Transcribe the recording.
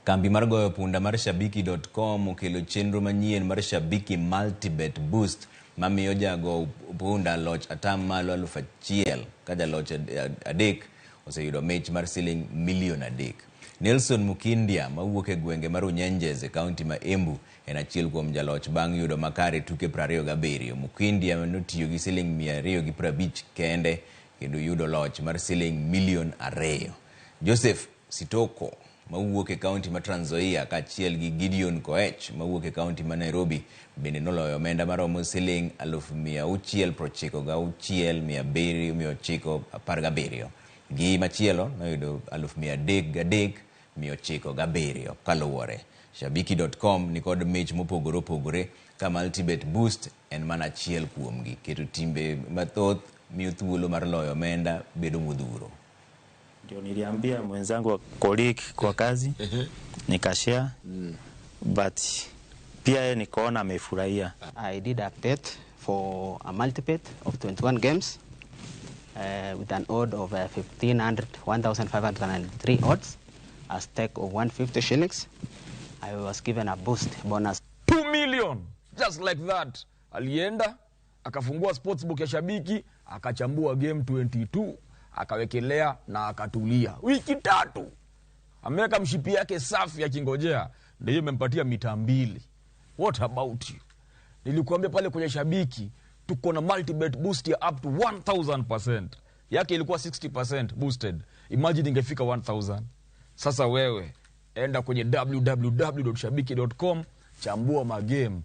Kambi mar goyo punda mar Shabiki.com okelo chenro manyien mar Shabiki Multibet Boost mamiyo jago punda loch atamalo 1,000 ka jaloch 3 oseyudo mich mar siling milion 3. Nelson Mukindia mawuok e gwenge mar Runyenjes e kaunti ma Embu en achiel kuom jaloch bang' yudo makare tuke 27. Mukindia notiyo gi siling 250 kende kendo yudo loch mar siling milion 2. Joseph Sitoko mawuok e kaunti ma Trans Nzoia kaachiel gi Gideon Koech mawuok e kaunti ma Nairobi bende noloyo omenda maromo siling 696,917. Gi machielo noyudo 303,907 kaluwore. Shabiki.com nikod mich mopogore opogore ka Multibet Boost en mana achiel kuomgi. Keto timbe mathoth miyo thuolo mar loyo omenda bedo modhuro. Ndio niliambia mwenzangu wa colleague kwa kazi, nikashare, but pia yeye nikaona amefurahia. I did a bet for a multibet of 21 games with an odd of 1500, 1593 odds, a stake of 150 shillings. I was given a boost bonus. 2 million just like that. Alienda akafungua sportsbook ya Shabiki, akachambua game 22, akawekelea na akatulia wiki 3, ameweka mshipi yake safi akingojea, ndio imempatia mita 2. What about you? Nilikuambia pale kwenye Shabiki tuko na multibet boost ya up to 1000%. Yake ilikuwa 60% boosted, imagine ingefika 1000. Sasa wewe enda kwenye www.shabiki.com, chambua magame.